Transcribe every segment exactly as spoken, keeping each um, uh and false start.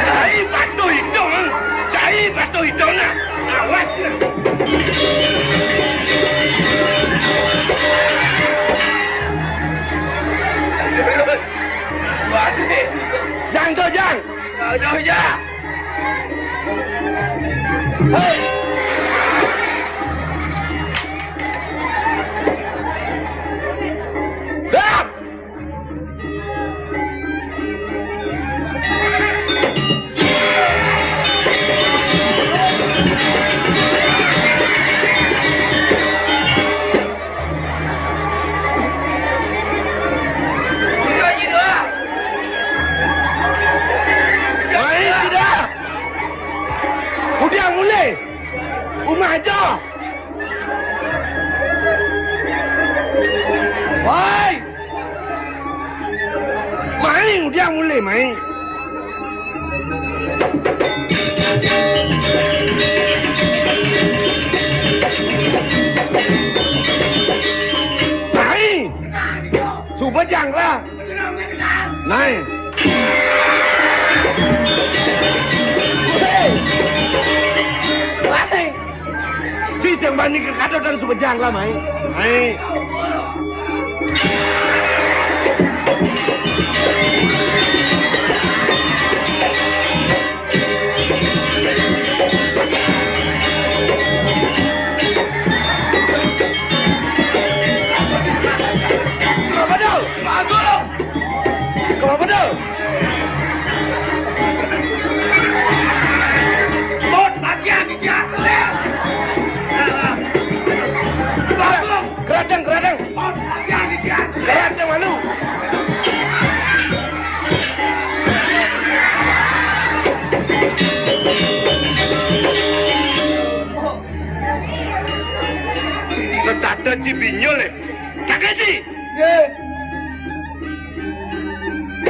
Cai patuh hidung, cai patuh hidung nah. Awas. Jang tu, jang. Jang tu, jang. Hei. Dah. Mai sida. Udiang mulih. Umah aja. Woi. Mai, udiang mulih, mai. Mai. Suba jangkla. Nai. Hei. Mai. Ci sing bani ka kadot dan suba jangkla, mai. Mai. Kenapa dah? Bagus. Kenapa dah? Bot bagian dia. Bagus. Kerateng, kerateng. Bot bagian dia. Kerateng malu. Setata ci binyul, eh. Kagak, ci. Ye.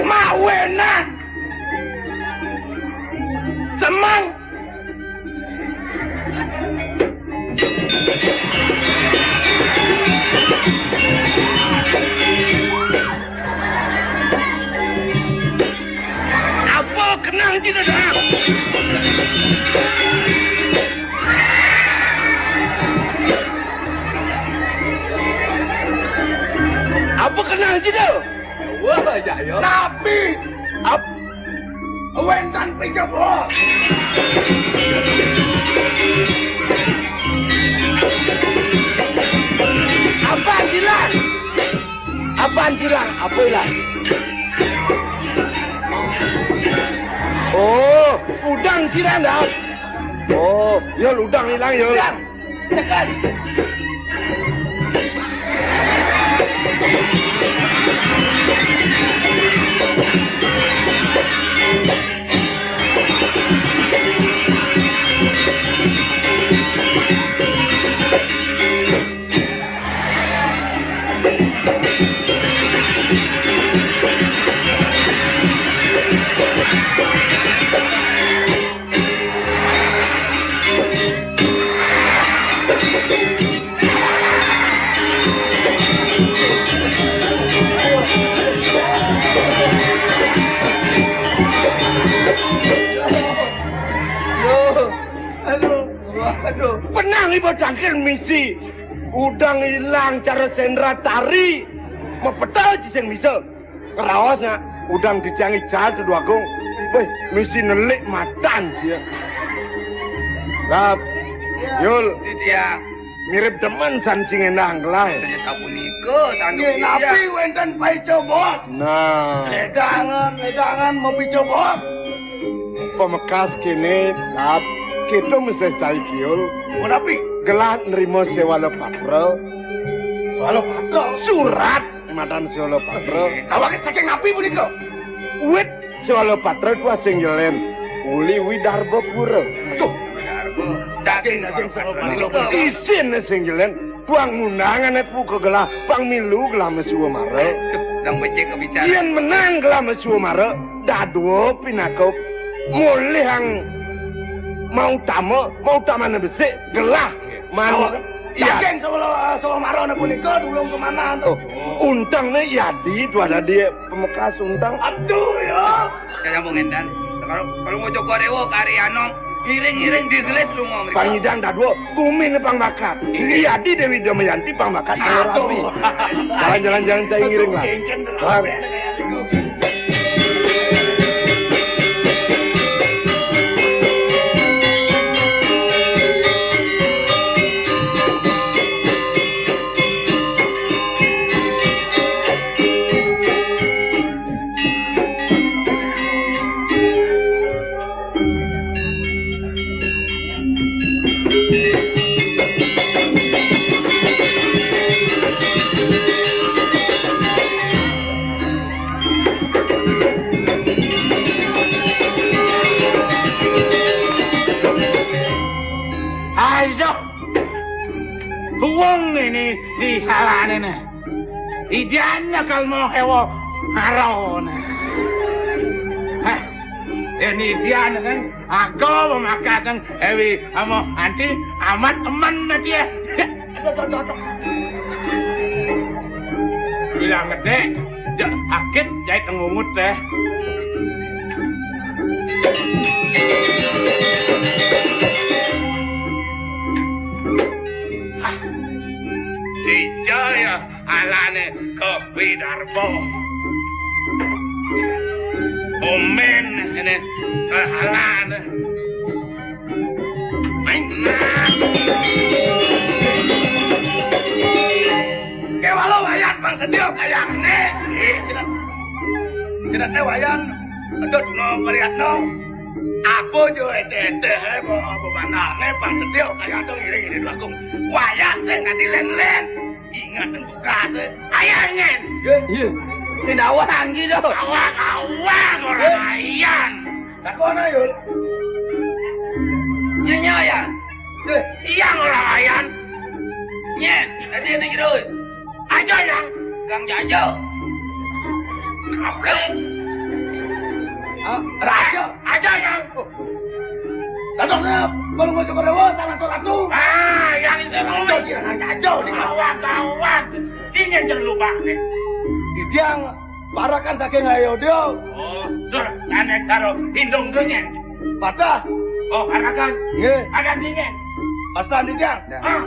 Mawenan. Semang. Apa kenang ci dah? Apa kenang ci dah? Wah, ya, ya. Napi? Ap- Wénten picebos. Apaan, Jiran? Apaan, Jiran? Apa, Jiran? Oh, udang, Jiran, dah. Oh, Yul, udang ilang, Yul. Udang. Tekan. Aduh, aduh. Penang iba cangkir misi. Udang ilang cara sendra tari. Mapeta ci sing misa. Raos nya, udang titiang ical tu Dwagung. Wéh, misi nelik matan sia. Lap. Yul. Titiang. Mirip demen san sing endah angkelai. Sapunika, sanu. Nggih, napi wénten paica, Bos? Nah. Ledangan, ledangan mapica, Bos. Pamekas kéné, Lap. Kéto mesti cai kiul. Menapi? Gelah nrima séwala patra. Séwala patra? Surat. Madan Siala Patra. Kawagit saking napi punika? Wit Siala Patra tuah sing jelen. Uli Widarbapura. Aduh, Widarba. Daging, daging Siala Patra punika. Isin sing jelen. Tuang ngundangan et buka gelah. Pang milu gelah mesua mara. Aduh, dang becik kebicaraan. Yén menang gelah mesua mara. Dadua pinaka mulihang mautama, mautamana besik, gelah. Nggih. Man-, awak iya. Saking sawa, sawa marana punika dulung kemana? Oh, untengné Yadi tuah dadi pamekas unteng. Aduh, ya. Kaya mung énten. Kalau, kalau mau Joko Dewa kari anom, ngiring-ngiring digelis lunga mriko. Panyidang dadua, guminé pang bakat. Inggih. Yadi Déwi Damayanti pang bakat. Aduh. Rabi. Jalan-jalan, jalan, cai ngiring lah. Kéngkén. Jalan. Ayo, tuwung ini di halané né. Idian nakal mau hewo harona. Hah, ini idian kan? Aku memakan Ewi amo anti amat teman mati ya. Aduh, aduh, aduh, aduh. Bilang gedé, ja-, akit jahit ngungut téh. Dijaya alané Kapidarpa. Omén ini kehalan. Main. Kéwala Wayan pang sedia kayakné. Tidak, tidak deh Wayan. Aduh, Duno Priyatno. Apa jo étéh-étéh, eh, bo-, bo bandalné pang sedia kaya dong ngiring ini dua kung. Wayan sing dadi lén-lén. Ingat nang tugas, eh. Ayan, Nyen. Iya, iya. Sing dawah anggi, doh. Awak, awak, orang ayan. Takon ayo. Nyenyo, Yang. Eh. Yang orang ayan. Nyen, tadi ini jero. Aja, Yang. Kang Jajo. Oke. Ah, Rajo. Aja, Yang. Dadoknya, baru mau cukur dewa, sang ratu-ratu. Ah, yang isi bumi. Kira Kang Jajo, di gawat, gawat. Dingin jangan lupa, nih. Di tiang, parakan saking ayo dia. Oh, dur, aneh taruh, hindung dunia. Patah. Oh, parakan. Nggih. Ada dingin. Pastan di tiang. Ah.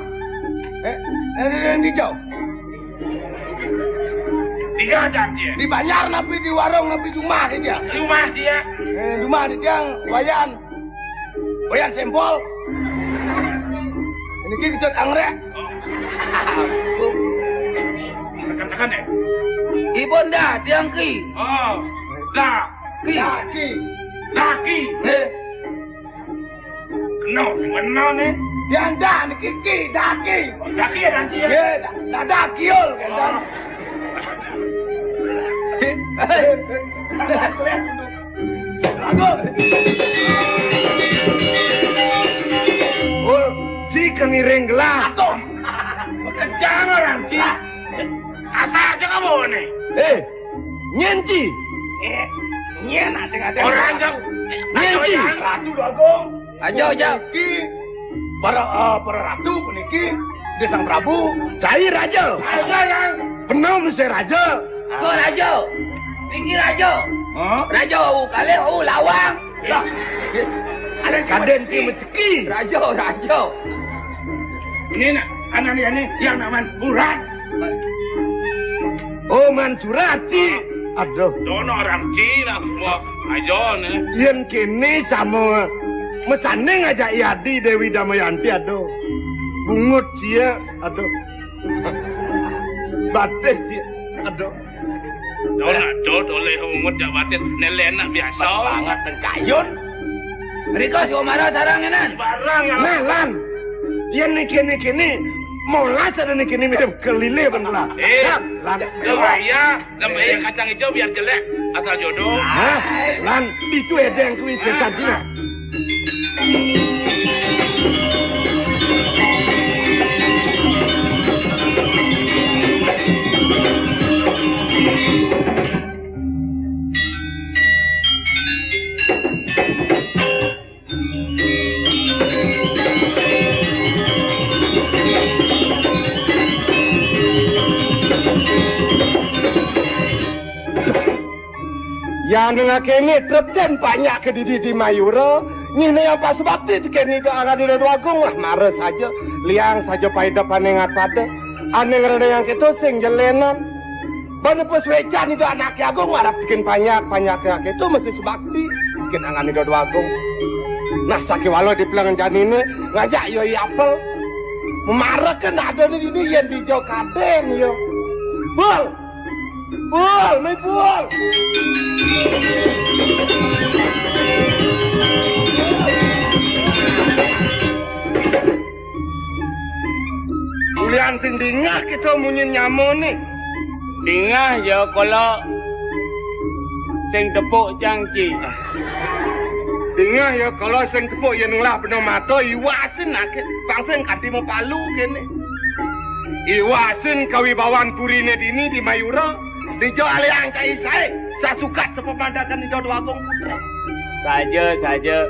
Eh, ini, ini, ini, jauh. Tiga aja dia. Di banjar napi, di warung napi, di rumah dia. Rumah dia. Eh, rumah dia, Wayan. Wayan Sempol. Ini ki gedut anggrek. Oh. Tekan-tekan ya? Ibun dah, tiang ki. Oh, dah. Ki. Dah, ki. Dah, ki. Eh. Kena, kena ni. Yang dah ni kiki, daki. Oh, daki ya nanti ya? Ya, dah, dah, dah kiul kan, dah. Oh. Bagus. Oh, si kengiring gelah. Atom. Kejang orang, si. Kasar aja kamu ni. Eh, Nyen ci. Eh, nyen nak sing ada. Orang jam. Nyen ci. Ratu Agung. Aja, aja. Niki para, eh, para ratu puniki di Sang Prabu. Cai raja. Raja yang. Penom se raja. Ko raja. Niki raja. Hah? Raja, oh, kalih, oh, lawang. Lah. Ada kadén ki meceki. Raja, raja. Ini nak, anak ni, ini yang nak man urat. Oh, man surat, Ci. Aduh. Dono orang Cina, wah, aja ni. Yén kéné sama mesanding aja Yadi Déwi Damayanti, aduh. Bungut cia, aduh. Batis cia, aduh. Dono tuh oleh bungut jak batis, nelen nak biasa. Pas banget tengkayun. Riko si Omara sarang enan. Barang yang Melan. Yén niki niki ni molas ada niki ni mirip kelilih bener lah. Eh, Lan. Lah, iya. Lembah kacang hijau biar jelek, asal jodoh. Hah? Lan, itu edeng kuwi sesantina. Yan nengah kene trepten panjak ke didi di Mayura, nyine yang pas bakti teken Ida Angan Ida Dwagung, wah, mara saja, liang saja paida panengat pada, ane ngerenengang kita sing jelenan. Bana pas wecan Ida Anake Agung, warap teken panjak, panjak ke itu mesti sebakti, teken Angan Ida Dwagung. Nah, sakiwala di pelengan janine, ngajak yo i apel. Mara ke nada ni dini yen dijo kaden yo. Bul! Bul, mai bul. Ulian sing dingeh kita munyin nyamone. Dingeh ya kala sing tepuk cang ci. Dingeh ya kala sing tepuk yen ngelah bena mata iwasin ake. Bang sing kanti mapalu kene. Iwasin kawibawan purine dini di Mayura, dija aliang cai sae, sasukat sepemandakan Ida Dwagung Putra. Saja, saja.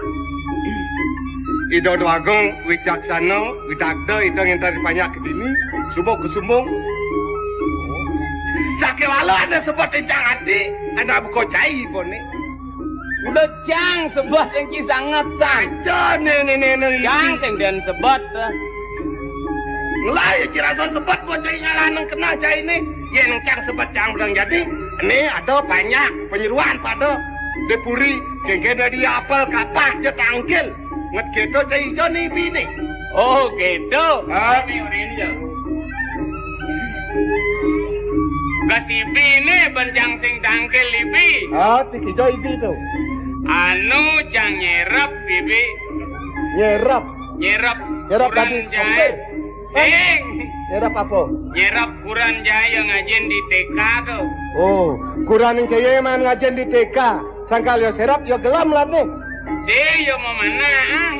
Ida Dwagung wicaksana, widagda, Ida ngentar panjak ke dini, suba kesumbung. Sakewala ane sebut encang ati, ane buka cai bone. Udah cang sebut engki sangat san. Aja ne ne ne ne. Cang sing den sebut. Mulai ci rasa sebut bocah ngalanang kena cai ni. Yen cang sebut cang udah jadi. Ni ada banyak penyeruan pada di puri. Kengkena di apel kapak je tangkil. Nget keto cai ijo ni bini. Oh, gitu. Ha? Ini urin je. Gas ibi ni bencang sing tangkil ibi. Ha, tik ijo ibi tu. Anu cang nyerap ibi. Nyerap. Nyerap. Nyerap kuran tadi jai. Sing. Nyerap apa? Nyerap kuran jai yang ngajin di T K tu. Oh, kuran yang jai man ngajin di T K. Sangkal yo serap yo gelam lah ni. Si yo memanang.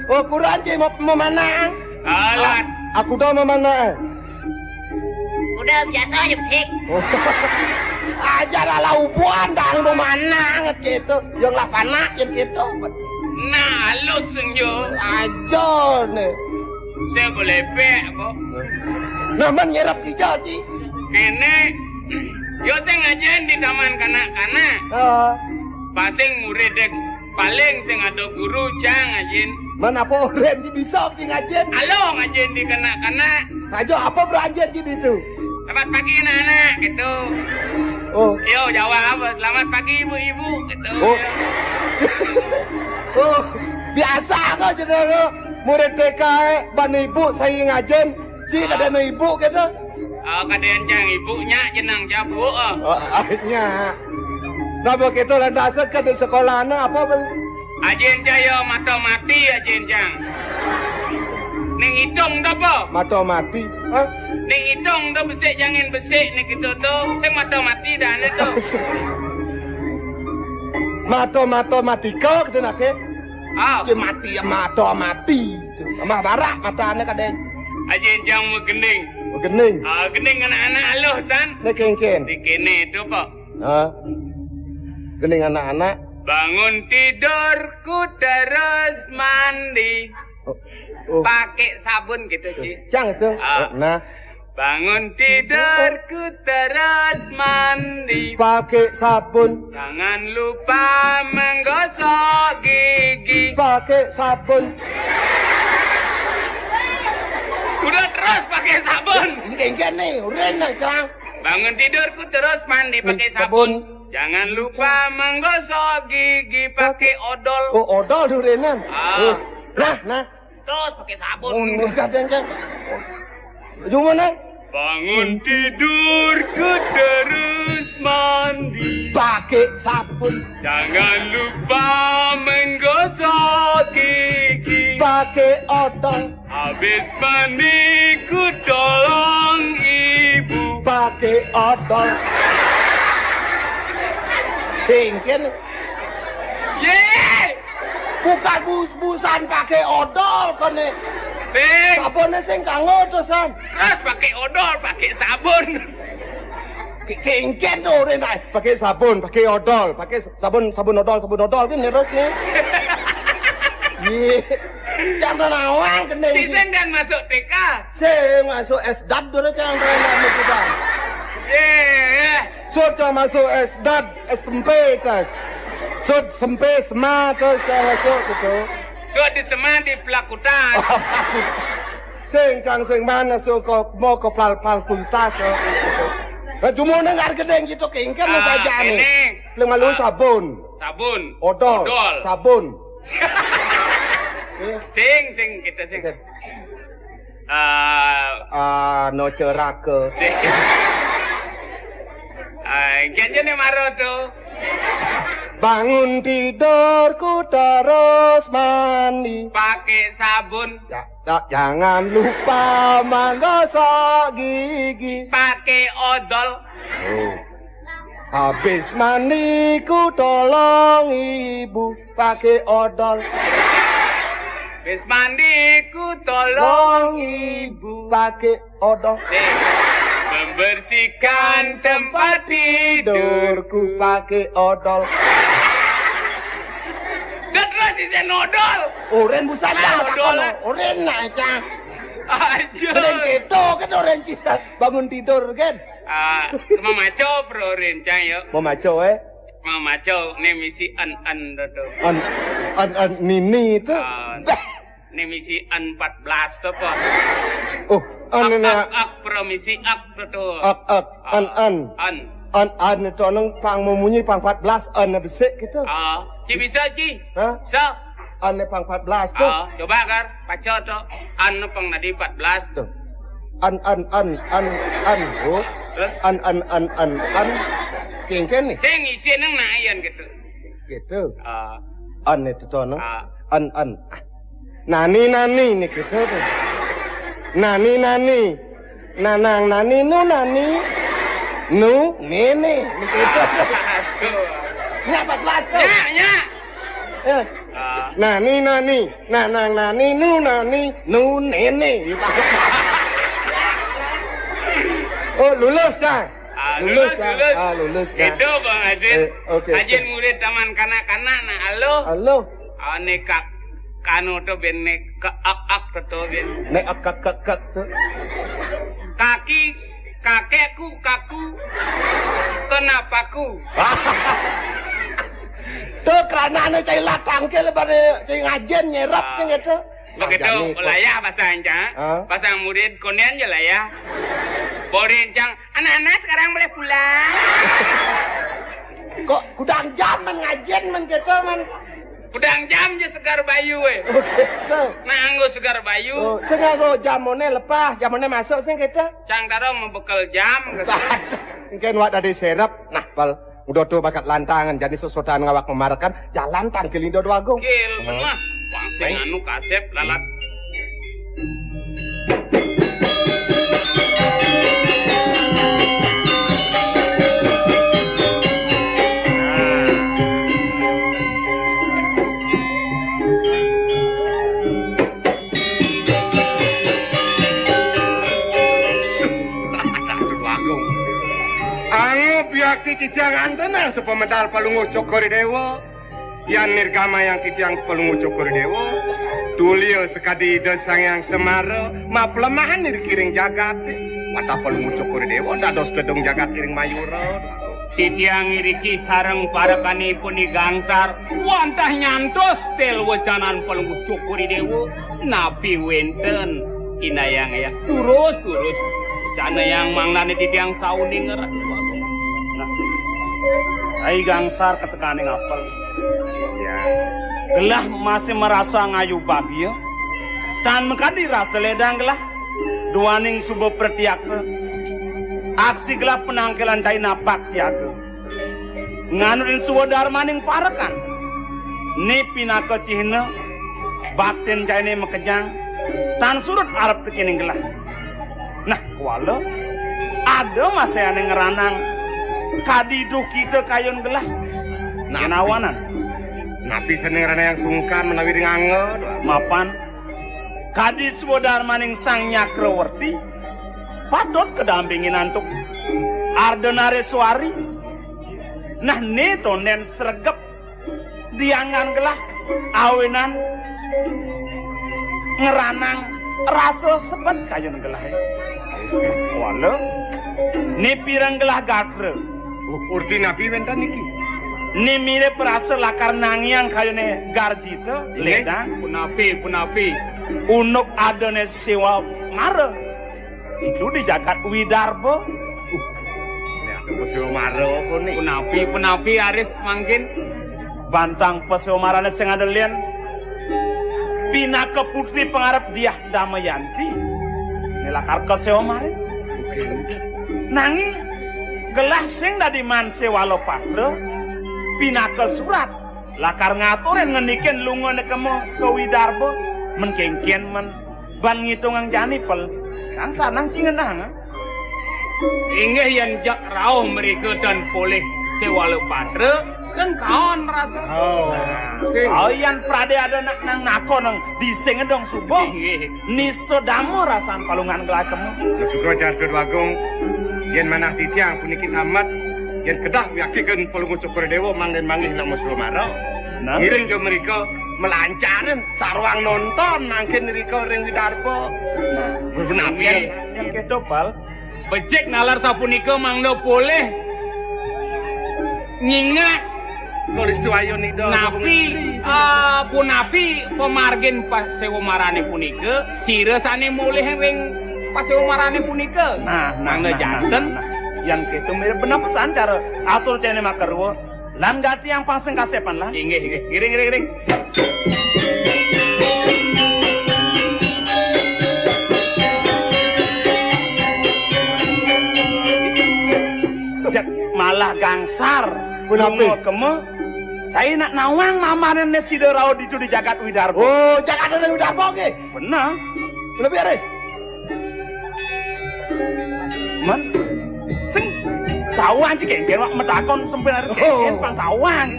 Oh, kuran je mau memanang. Alat. Aku dah memanang. Udah biasa aja besik. Oh. Ajar ala ubuan dang memanang gitu. Yang lah panak yang gitu. Nah, halus yo. Ajar ni. Saya boleh pek kok. Naman nyerap hijau ji. Kene, yo sing ngajin di taman kanak-kanak. Ha. Pasing murid dek paling sing ada guru cang ngajin. Mana apa orang ji bisa ji ngajin? Alo ngajin di kanak-kanak. Aja apa beranjat ji di tu? Selamat pagi anak-anak gitu. Oh. Yo jawab apa? Selamat pagi ibu-ibu gitu. Oh. Oh, biasa kau jeneng murid T K eh, ban ibu saya ngajin. Ci kada no ibu gitu. Oh, kada encang ibu nya jenang jabu. Oh, nya. Nah, begitu lantas ke di sekolah no apa bel? Ajin caya mata mati ajin cang. Ning hitung tu apa? Mata mati. Hah? Ning hitung tu besik jangin besik ni kita tu. Sing mata mati dah ni tu. Mata mata mati kau kita nak ke? Ah. Ci mati mata mati. Amah barak mata anak kadang. Ajin cang megending. Megending. Ah, gending anak-anak aluh san. Ni kengken. Di kene tu apa? Ha. Gending anak-anak. Bangun tidur ku terus mandi. Oh. Oh. Pakai sabun gitu, Ci. Cang itu. Ah. Nah. Bangun tidur ku terus mandi. Pakai sabun. Jangan lupa menggosok gigi. Pakai sabun. Udah terus pakai sabun. Ini kengken ni, urin nak cang. Bangun tidur ku terus mandi pakai sabun. Jangan lupa menggosok gigi pakai odol. Oh, odol durinan. Ah. Oh. Nah, nah. Terus pakai sabun. Oh, kadang kan. Cuma nah. Bangun tidur ku terus mandi. Pakai sabun. Jangan lupa menggosok gigi. Pakai odol. Habis mandi ku tolong ibu. Pakai odol. Bengkel. Ye. Bukan bus-busan pakai odol kene. Sing. Sabunnya sing kanggo terusan. Terus pakai odol, pakai sabun. Kengken tu orang nak pakai sabun, pakai odol, pakai sabun, sabun odol, sabun odol kan terus ni. Ye. Jangan nawang kena. Si sing dan masuk T K. Sing masuk S D A D dulu jangan kena mudah. Ye. Sud cang masuk S D A D, S M P tas. Sud S M P S M A tas cang masuk gitu. Sud di S M A di pelakutas. Sing cang sing mana sud ko mau ke pal-, fakultas, oh. Nah, jumune ngar gedeng gitu kengken. Ah, saja nih. Ini. Paling malu sabun. Sabun. Odol. Odol. Sabun. Sing, sing, kita sing. Oke. Ah, ah, no ceraka. Sing. Ah, kayaknya nih maro tuh. Bangun tidurku terus mandi. Pakai sabun. Ya, ya, jangan lupa menggosok gigi. Pakai odol. Oh. Habis mandiku tolong ibu pakai odol. Habis mandiku tolong ibu pakai odol. Eh, membersihkan tempat tidurku pakai odol. Terus isi nodol. Oren busa. Ah, cang odol. Oren nak cang. Aja. Oren keto kan oren cisa bangun tidur kan. Ah, mamaco, Bro Rincang, yuk. Mamaco, eh? Mamaco, nih misi en-en tuh. En, en, en, nini itu. Ah, bah. Nih misi en empat belas tuh, Pak. Oh, en ini. Ak, ak, ak, Bro, misi ak tuh. Ak, ak, en, en. En. En, en itu nang pang memunyi pang empat belas, en besik gitu. Ah, ci bisa, ci. Hah? Bisa. An pang empat belas tuh. Ah, coba, Kar, baca tuh. An pang tadi empat belas. Tuh. An, an, an, an, an. Oh. Terus? An, an, an, an, an. Kengken nih. Sing isi nang nayan gitu. Gitu. Ah. An itu tuh, no? Ah. An, an. Nani, nani nih gitu tuh. Nani, nani. Nanang nani nu nani. Nu nene. Aduh. Nya empat belas tuh. Nya, nya. Eh. Ah. Nani nani. Nanang nani nu nani. Nu nene. Oh, lulus, Cang. Ah, lulus, lulus, Cang. Lulus. Ah, lulus, Cang. Itu, Bang Ajin. Eh, oke, Ajin oke. Murid taman kanak-kanak, nah, halo. Halo. Ane kak kanu to ben ne keak-ak to ben. Ne ak-ak-ak to. Kaki, kakekku, kaku. Kenapaku? To keranane cai latangke lebare cai ngajen nyerap. Ah. Sing gitu. Begitu, nah, jadi, layah pasang, Cang. Ah. Pasang murid, konden je layah. Borin, Cang. Anak-anak sekarang boleh pulang. Kok kudang jam men ngajen men gitu, men? Kudang jam je segar bayu, eh. Oh, gitu. Nah, anggo segar bayu. Oh, sing anggo jamone lepas, jamone masuk, sing gitu. Cang taro mau bekel jam, gitu. Engken wak dadi serep. Nah, pal, udah tuh bakat lantangan, jadi sesodan ngawak memarekan, jalan tangkil Indo Dwagung. Gil, oh. Bener. Wang sing baik. Anu kasep, lalat. Angup yakti titiang antenang sepemedal Palungguh Cokor Dewa. Yan nirgamayang titiang Palungguh Cokor Dewa. Tulia sekadi Ida Sang Hyang Semara, maplemahan ring kiring jagat. Watah Palungguh Cokor Dewa, dados tedung jagat ring mayura. Titiang iriki sareng parekanipun I Gangsar, wantah nyantos tel wecanan Palungguh Cokor Dewa, napi wenten inayang ya. Turus, turus. Wecana yang manglane titiang sauning ngerat. Nah, cai Gangsar ketekaning apel. Ya. Gelah masih merasa ngayu bagia. Tan mekadi rasa ledang gelah. Duaning suba pratiaksa. Aksi gelah penangkelan cai napak tiaga. Nganutin swadarmaning parekan. Ni pinaka cihna baktin caine makejang tan surut arep tekening gelah. Nah, kuala ada masih ane ngranang kadi duh kita kayun gelah. Napi? Senawanan. Napi sane ngranang yang sungkan menawi ring angga? Mapan kadi swadarmaning Sang Nyakrawerti patut kedampingin antuk Ardanareswari. Nah, ne tonden sregep diangan gelah awinan ngranang rasa sebet kayun gelah. Wala, ne pireng gelah gatra. Urti napi wénten niki? Ni mirip rasa lakar nangiang kayane Garjita, inggih. Ledang. Punapi, punapi? Unduk adane Sewa Mara. Itu di jagat Widarba. Uh, ini ada Sewa Mara apa nih? Punapi, punapi, aris mangkin? Bantang Sewa Marane sing ada lian. Pinaka putri pangarep Diah Damayanti. Ini lakar ka Sewa Mara. Nanging gelah sing dadi man Sewala Patra, pinaka surat, lakar ngaturin ngendikin lungane kema ka Widarba, men kengken men ban ngitungang jani pel. Kan sanang cingenang, ah. Inggih yen jak rauh mrika tan polih Sewala Patra, kan kaon rasa. Oh, sing. Oh, yan prade ada nak nang nakon nang dising dong subuh. Inggih. Nista dama rasan palungan gelah kema. Sugra Jatun Agung, yen manah titiang puniki tamat, yen kedah wiaktiken Palungguh Cokor Dewa mangden manggih nang Musra Mara. Nah. Ngiring ke mrika melancarin sarwang nonton mangkin mrika ring Widarba. Nah, punapi? Yang, yang keto, Pal. Becik nalar sapunika mangda polih nyingak Kalistuayon Ida. Napi, ah, punapi pamargin Pasewa Marane punika, sira sane molih ring Pasewa Marane punika? Nah, nah, mangda nah, nah, janten. Nah, nah. Yang keto mirip penapesan cara atur cene makarwa. Lan gati yang paseng kasepan lan. Inggih, inggih. Ngiring, ngiring, ngiring. Jat malah gangsar. Punapi? Lunga kema. Cai nak nawang mamanen ne sida rauh ditu di jagat Widarba. Oh, jagat ada Widarba nggih. Bener. Lebih aris. Man, sing tawang ci kengken wak metakon sempil aris kengken. Oh. Pang tawang.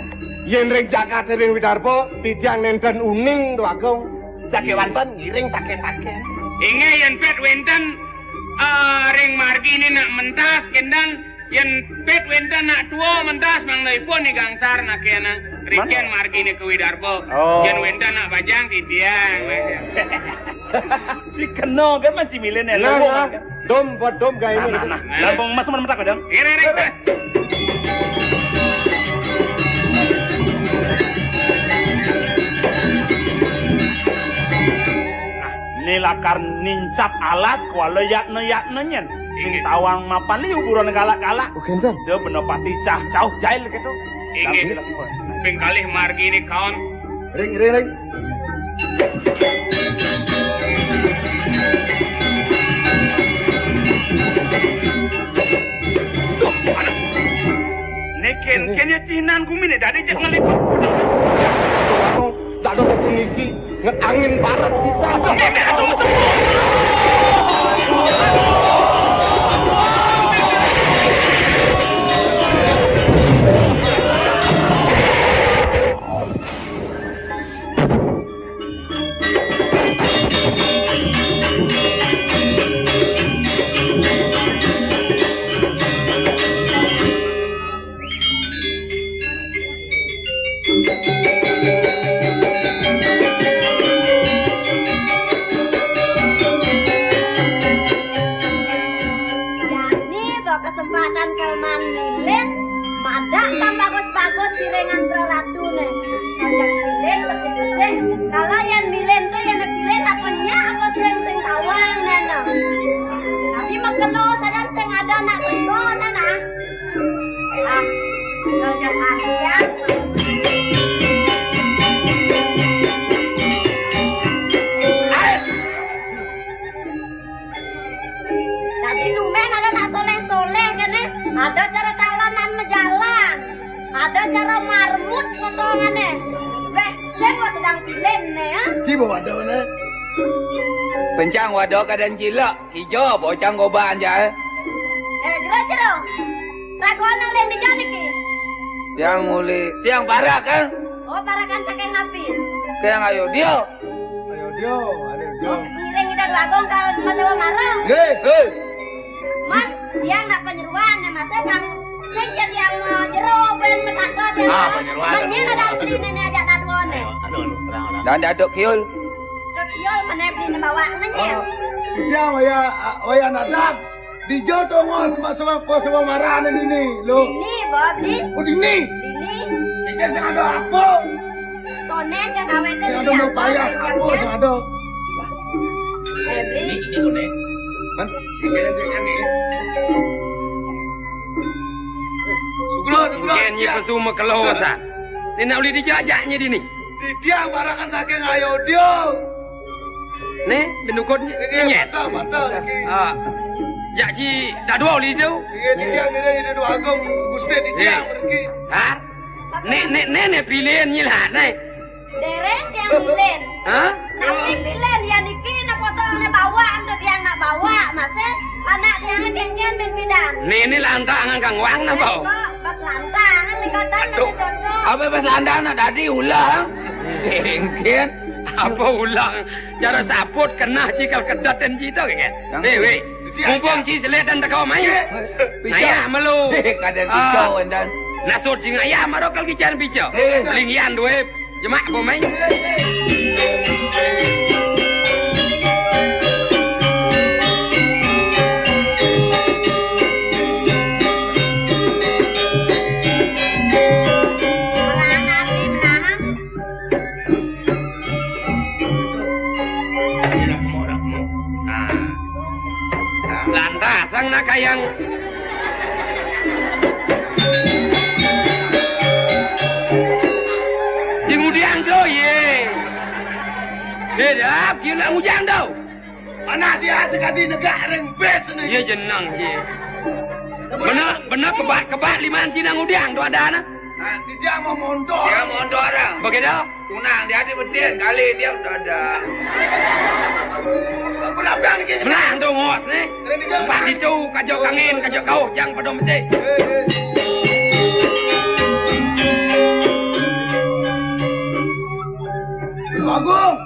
Yen ring jagat ring Widarba, titiang nenten uning, Dwagung. Sakewanten ngiring taken-taken. Inggih, yen pet wenten, eh, ring margi ini nak mentas, kendan, yen pet wenten nak tua mentas, mangda ipun ni gangsar nak kena. Riken margi ini ke Widarba. Oh. Yen wenten nak bajang, titiang. Si kena kan masih milih nih. Nah, nah. Dom buat dom gaya ini. Nah, nah, nah. Lambung emas mana metak, Dam? Ire, ire, ire. Ni lakar nincap alas kuala yatna-yatna nyen. Sing tawang mapan liu buron galak-galak. Oh, kenten. Dia bener pati cah cauh jail gitu. Inggih. Ping kalih margi ini kaon. Ring, ring, ring. Nek ken, ken ya cinan gumi nih, dadi cek ngelikut. Dados puniki nget angin barat pisan. Jani ba kesempatan kelman milin, madak pang bagus-bagus siringan praratune. Ajak milin bersih-bersih. Kalau yang milin tuh yang pilih apa nyak apa sing sing tawang nana. Tapi makelo sajan sing ada nak rego nana. Ah, kalau yang ya. Dadi tumben ada nak soleh-soleh kene, ada cara talenan majalan, ada cara marmut potongane. Weh, sing kok sedang pilin ne ya? Ci bawa wadone. Pencang wadok kadan cilok, ijo bocang goban ja. Eh, jero, jero. Ragone le niki. Tiang muli, tiang parak kan? Oh, parakan saking napi? Tiang ayo dia. Ayo dia, ayo dia. Oh, ngiring Ida Dwagung ka Mas Sewa Mara. Nggih. Hei. Mas, tiang nak penyeruan ya Mas, eh, Bang. Sing jadi yang, eh, jero ben metakon ya. Ah, Mas. Penyeruan. Menyen ada beli nene ajak taduan ya. Ayo, aduh, aduh, terang, terang. Dan daduk kiul. Daduk kiul mana beli bawa nanya. Oh, dia waya, waya nadak. Dija tongos mak sewang ko sewang marane dini, lo. Dini, Bob, Li. Oh, dini. Dini. Dija sing ada apa? Tonen ke kawetan. Sing ada mau payas apa sing ada? Eh, Bli. Ini, ini, ini. Kan? Ini, ini, ini. Sugro, sugro. Nyen nyi pesu mekelosan. Ni nak uli dijajaknya dini. Di dia barangan saking ayo dia. Nih, benukut nyet. Patah, patah lagi. Ah. Jak si dadua uli tu. Iya, di dia, di dia, di dia, Agung, Gusti, di dia, pergi. Hah? Nek, nek, nek, nek, pilihan nyi lah, nek. Dereng tiang bilin. Hah? Tapi bilin ya niki nak potong nak bawa, untuk tiang nak bawa, masih anak tiang kengken bin bidan. Nek, nek lantang angkang wang nak bawa. Kok pas lantang, kan likotan nak cocok. Apa pas lantang nak tadi ulang? Kengken. Apa ulang? Cara saput kena cikal kedat dan cita, kan? Weh, weh. Mumpung ci selet dan teko mai. Ngayah melu. Kadang kicau dan. Nasut ci ngayah maro kal kican pica. Linggian duwe jemak apa mai. Lantas sang nak kayang. Sing udiang tu, ye. Dia dah, kira nak ngujang tu. Anak dia sekali negak ring bes ni. Iya jenang, ye. Benar, benar kebat-kebat liman sinang udiang tu ada anak. Nah, dia mau mondor. Dia mondor dah. Begitu? Tunang dia di bedin kali dia udah ada. Aku nak bilang lagi. Menang tu ngos ni. Tempat itu kajo kangin, kajo kau, yang pada mesti. Bagus.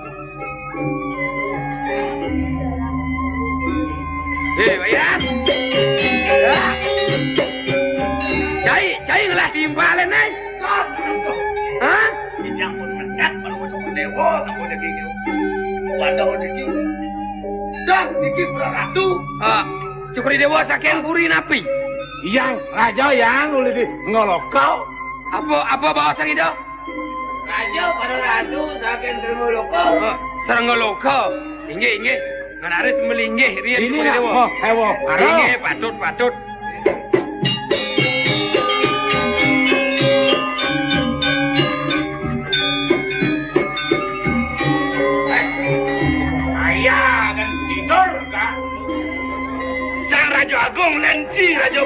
Eh, bayar. Ya. Cai, cai ngelah timpalan, eh. Hah? Ijang pun mendat, baru cuma dewa, sama daging. Wadah daging. Dan daging beraratu. Ah, Cukri Dewa saking puri napi? Yang raja yang ulih di ngelokau. Apa, apa bahasa kita? Raja para ratu saking Serengga Loka. Oh, Serengga Loka. Inggih, inggih. Menaris melinggih riyen. Ini Cukri Dewa. Oh, ewo. Inggih, patut, patut. Eh, ayah kan tidur, Kak. Cang Raja Agung nanti Raja.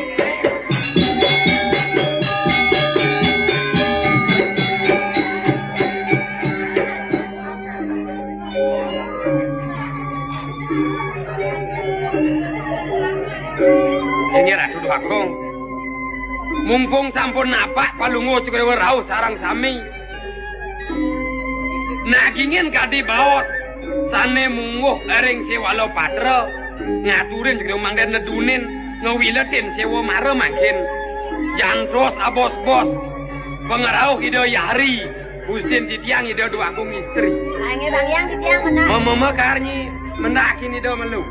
Ini Ratu Duh Agung. Mumpung sampun napak palungguh Cukriwa rauh sareng sami. Nagingin kadi baos sane mungguh ring Sewala Patra, ngaturin Cukriwa mangda nedunin, ngewiletin Sewa Mara mangkin. Jantos abos-bos pangrauh Ida Yari, gustin titiang Ida Duh Agung Istri. Nggih, Bang Yang, titiang mendak. Mama karnyi mendakin Ida melu.